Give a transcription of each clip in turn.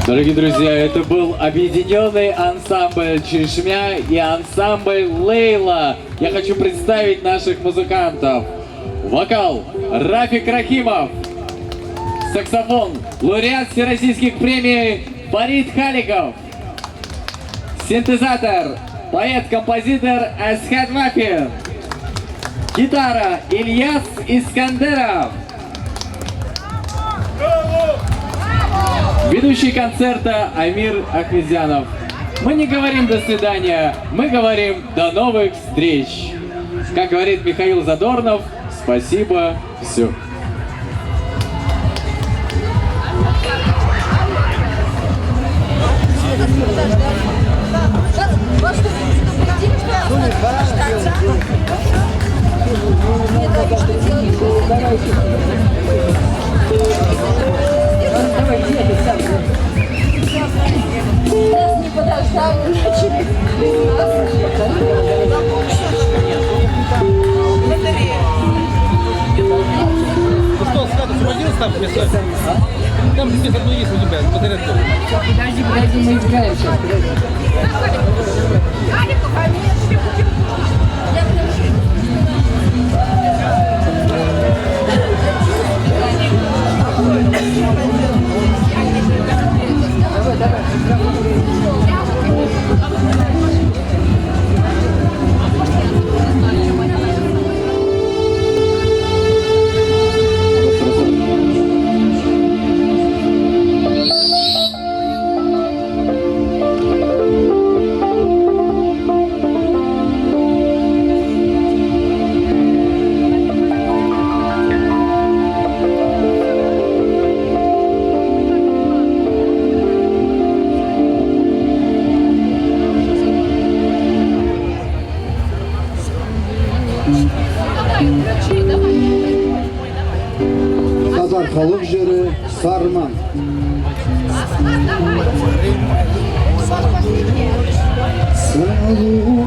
Дорогие друзья, это был объединенный ансамбль «Чешмя» и ансамбль «Лейла». Я хочу представить наших музыкантов. Вокал Рафик Рахимов. Саксофон лауреат всероссийских премий Фарид Халиков. Синтезатор поэт-композитор Асхат Вафин. Гитара Ильяс Искандеров. Ведущий концерта Амир Ахмедзянов. Мы не говорим «до свидания», мы говорим «до новых встреч». Как говорит Михаил Задорнов, спасибо, все. Нас не подождали, начали без нас. Ну что, Свят, освободилась там место? Там же здесь одно есть у тебя, по зарядку. Подожди, подожди, мы играем сейчас. Подожди. Давай, давай. Татар халык җыры Сарман. Сылу.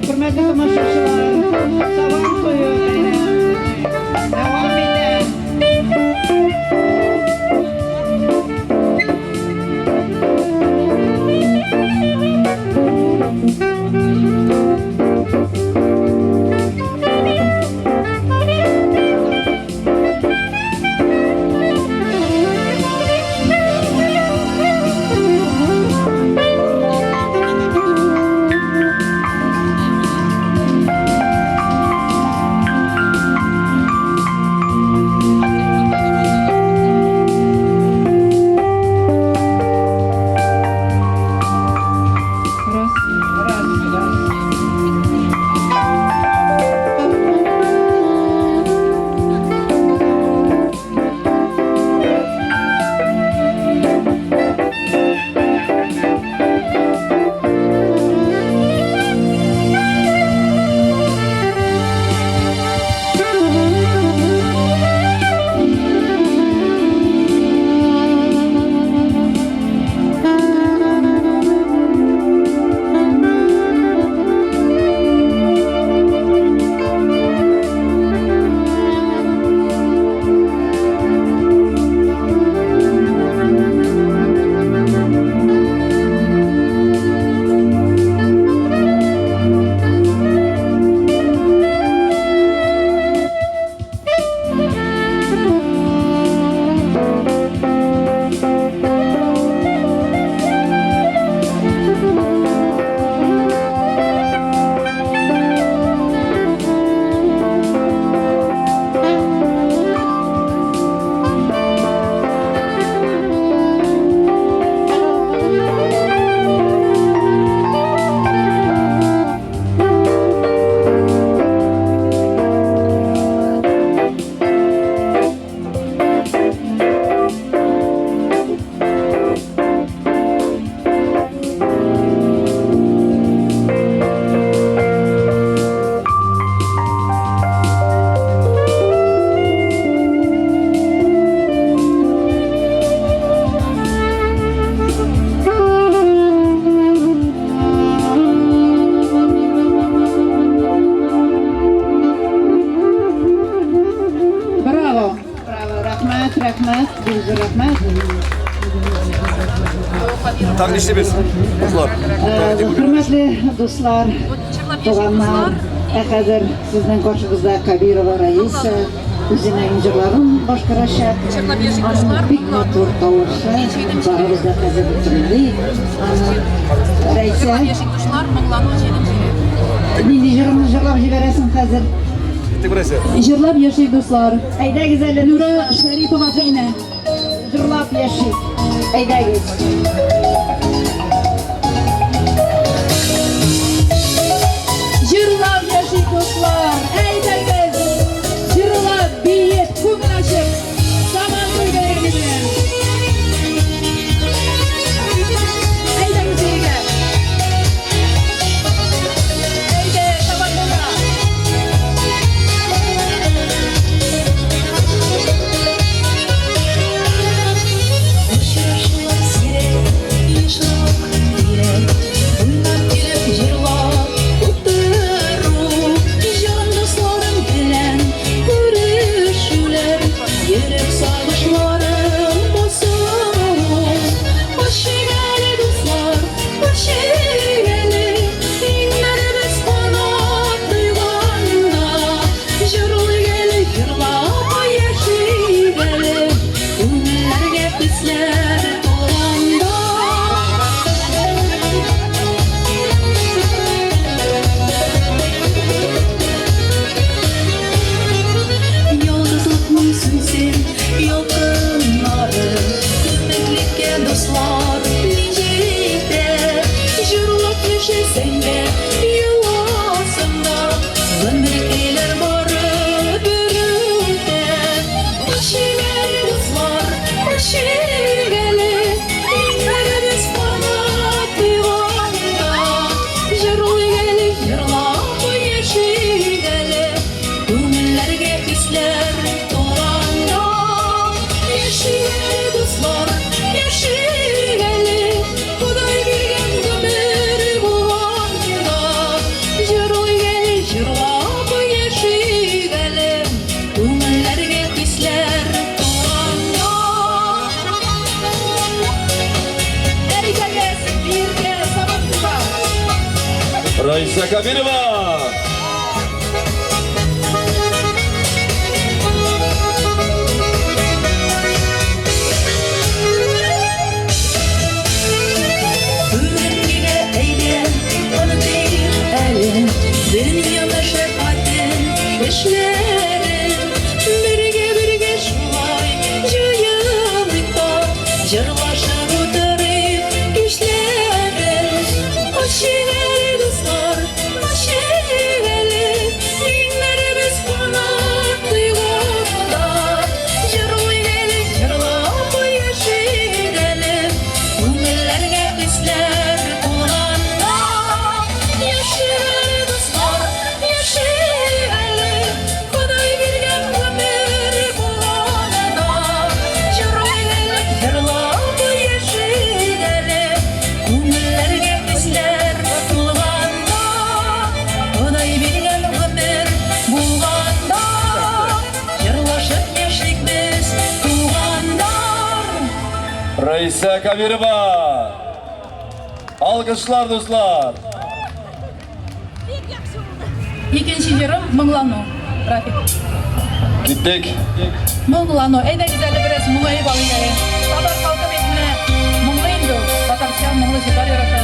Хөрмәтле тамашачылар, Сабан туе бәйрәме дәвам итә. Раз, раз, раз. Браво! Браво! Рәхмәт, рәхмәт, бик зур рәхмәт. Так нишлибез, дуслар? Хөрмәтле дуслар, туганнар, ә хәзер сезнең каршыгызда Кабирова Раиса үзенең җырларын башкарачак. Аның бик матур тавышы, барыбыз да хәзер тыңлый. Аны Рәйсә, нинди җырыңны җырлап җибәрәсең хәзер? Киттек, Рәйсә. Җырлап яши дуслар. Әйдәгез әле, Нура Шәрипова Хәйнә. җырлап яшик. Әйдәгез. Җырлап яши дуслар. Әйдәгез. Җырлап, биеп, күңел ачып. Сабан туй бәйрәме белән. Әйдәгез биергә. Әйдә, Сабан туйга. Очрашулар сирәк, ешрак тирәк, Уйнап килеп җырлап утыру, Җан дусларым белән күрешүләр, Йөрәк сагышларын басу. Ачыйк әле, дуслар, ачыйк әле, Иңнәребез канат тойганда, Җырлыйк әле, җырлап яшик әле, Күңелләргә хисләр тулганда. Ялгызлыкның сүнсен ялкыннары, Күпмеклеккә дуслар ни җитә? Җырлап яшәсәң дә, еласаң да, Гомеркәйләр бары бер үтә. Ачыйк әле, дуслар, ачыйк әле, Иңнәребез канат тойганда, Җырлыйк әле, җырлап яшик әле, Күңелләргә хисләр тулганда. Яшик әле, дуслар, яшик әле, Ходай биргән Раиса Кабирова! Бүгенгегә әйдә, онытыйк әле Дөнья мәшәкатен, эшләрен. Бергә-бергә шулай җыелыйк та, Җырлашып утырыйк кичләрен. Ачыйк әле, дуслар, ачыйк әле, Иңнәребез канат тойганда. Җырлыйк әле, җырлап яшик әле, Күңелләргә хисләр тулганда. Яшик әле, дуслар, яшик әле, Ходай биргән гомер булганда. Җырлыйк әле, җырлап яшик әле, Күңелләргә хисләр тулганда. Ходай биргән гомер булганда. Җырлашып яшик без, туганнар. Раиса Кабирова! Алкышлар, дуслар! Икенче җырым моңлану. Рафик. Киттек. Моңлану. Әйдәгез әле бераз моңаеп алыйк әле. Татар халкы бит менә моңлы инде ул. Татарча моңлы җырлар ярата.